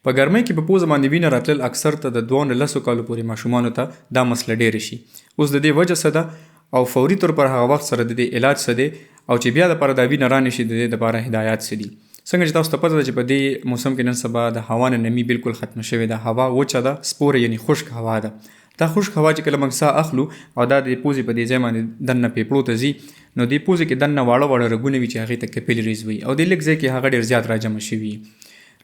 په ګرمۍ کې په پوزه باندې وینه راتلل اکثر ته د دوو نه لسو کالو پورې ماشومانو ته دا مسله ډېره شي. اوس د دې وجه څه ده او فوري طور پر هغه وخت سره د دې علاج څه دی او چې بیا دپاره دا وینه رانه شي د دې دپاره هدایات څه دي؟ څنګه چې تاسو ته پته ده چې په دې موسم کې نن سبا د هوا نه نمي بالکل ختمه شوې ده، هوا وچه ده، سپوره یعنی خشک هوا ده. دا خشک هوا چې کله موږ ساه اخلو او دا د پوزې په دې ځای باندې دننه پېپړو ته ځي نو دې پوزې کې دننه واړه واړه رګونه وي چې هغې ته کپیلریز وایي او دې لږ ځای کې هغه ډېر زیات راجمع شوي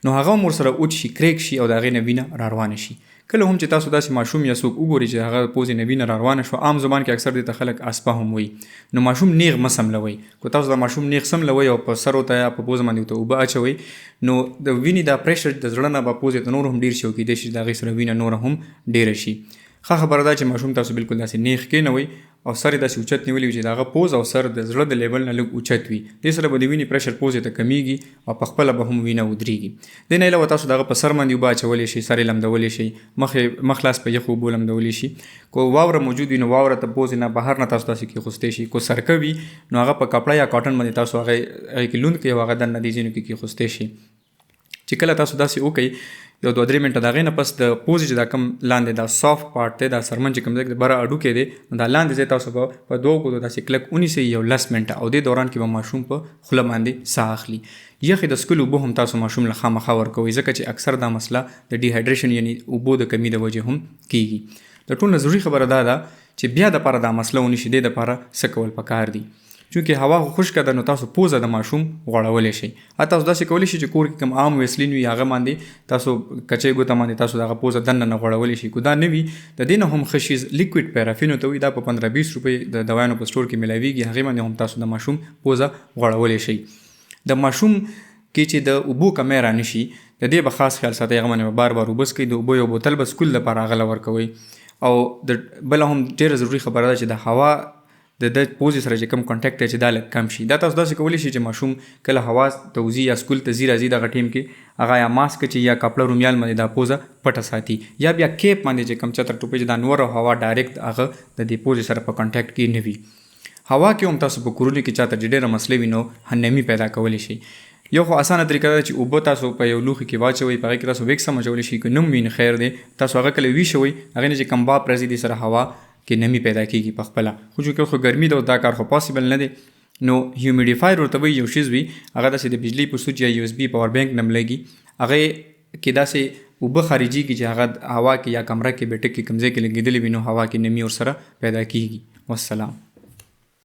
نو هغه هم ورسره وچ شي، کرېک شي او د هغې نه وینه راروانه شي. کله هم چې تاسو داسې ماشوم یا څوک وګورئ چې د هغه د پوزې نه وینه راروانه شوه، عام زبان کې اکثر دې ته خلک اسپه هم وایي، نو ماشوم نېغ مه څملوئ. که تاسو دا ماشوم نېغ څملوئ او په سر ورته یا په پوزه باندې ورته اوبه اچوئ نو د وینې دا پرېشر د زړه نه به پوزې ته نور هم ډېر شي او کېدای شي چې د هغې سره وینه نوره هم ډېره شي. ښه خبره دا چې ماشوم تاسو بالکل داسې نېغ کېنوئ او سر یې داسې اوچت نیولی وي چې د هغه پوزه او سر د زړه د لیول نه لږ اوچت وي. دې سره به د وینې پریشر پوزې ته کمیږي او په خپله به هم وینه ودریږي. دې نه علاوه تاسو د هغه په سر باندې اوبه اچولی شئ، سر یې لمدولی شئ، مخ یې مخ لاس په یخو اوبو لمدولی شي. که واوره موجود وي نو واوره ته پوزې نه بهر نه تاسو داسې کیښوستی شئ. که سرکه وي نو هغه په کپړه یا کاټن باندې تاسو هغه هغې کې لوند کړئ او هغه دننه دې ځینو کې کیښوستی شئ. چې کله تاسو داسې وکړئ یو دوه درې منټه د هغې نه پس د پوزې چې دا کوم لاندې دا سافټ پارټ دی، دا څرمن چې کوم ځای کې بره هډوکی دی، نو دا لاندې ځای تاسو به په دوو ګوتو داسې کلک ونیسئ یو لس منټه او دې دوران کې به ماشوم په خوله باندې ساه اخلي. یخې د څکلو اوبه هم تاسو ماشوم له خامخا ورکوئ ځکه چې اکثر دا مسله د ډیهایډریشن یعنی اوبو د کمي د وجې هم کیږي. د ټولو نه ضروري خبره دا ده چې بیا دپاره دا مسله ونشي دې دپاره څه کول پکار دي. چونکه هوا خو خشکه ده نو تاسو پوزه د ماشوم غوړولی شئ. ها تاسو داسې کولی شئ چې کور کې کوم عام ویسلین وي هغه باندې تاسو کچۍ ګوته باندې تاسو دغه پوزه دننه نه غوړولی شئ. که دا نه وي د دې نه هم ښه شیز لیکویډ پیرافین ورته وایي، دا په 15 20 روپۍ د دوایانو په سټور کې ملاویږي، هغې باندې هم تاسو د ماشوم پوزه غوړولی شئ. د ماشوم کې چې د اوبو کمی رانه شي د دې به خاص خیال ساتئ، هغه باندې به بار بار اوبه څکئ، د اوبو یو بوتل به سکول لپاره هغه له ورکوئ. او د بله هم ډېره ضروري خبره ده چې د هوا د ده پوزې سره چې کوم کانټیکټ دی چې دا لږ کم شي. دا تاسو داسې کولی شئ چې ماشوم کله هوا ته وځي یا سکول ته ځي راځي دغه ټیم کې هغه یا ماسک اچوي یا کپړه رومیال باندې دا پوزه پټه ساتي یا بیا کیپ باندې چې کوم چتر ټوپۍ چې دا نور او هوا ډایرکټ هغه د دې پوزې سره په کانټیکټ کې نه وي. هوا کې هم تاسو په کورونو کې چاته چې ډېره مسله وي نو نمي پیدا کولی شئ. یو خو اسانه طریقه ده چې اوبه تاسو په یو لوښي کې واچوئ، په هغې کې تاسو ویکس هم اچولی شئ، که نوم وي نو خیر دی، تاسو هغه کله ویشوئ هغې نه چې کوم باپ راځي دې سره هوا کې نمي پیدا کیږي په خپله. خو چونکه خو ګرمي ده او دا کار خو پاسیبل نه دی نو هیومیډیفایر ورته وایي، یو شیز وي هغه داسې د بجلی په سوچ یا یو اس بي پاور بانک نه ملګي، هغه کې داسې اوبه خارجیږي چې هغه هوا کې یا کمره کې بیټک کې کوم ځای کې لګیدلې وي نو هوا کې نمي ورسره پیدا کیږي. والسلام.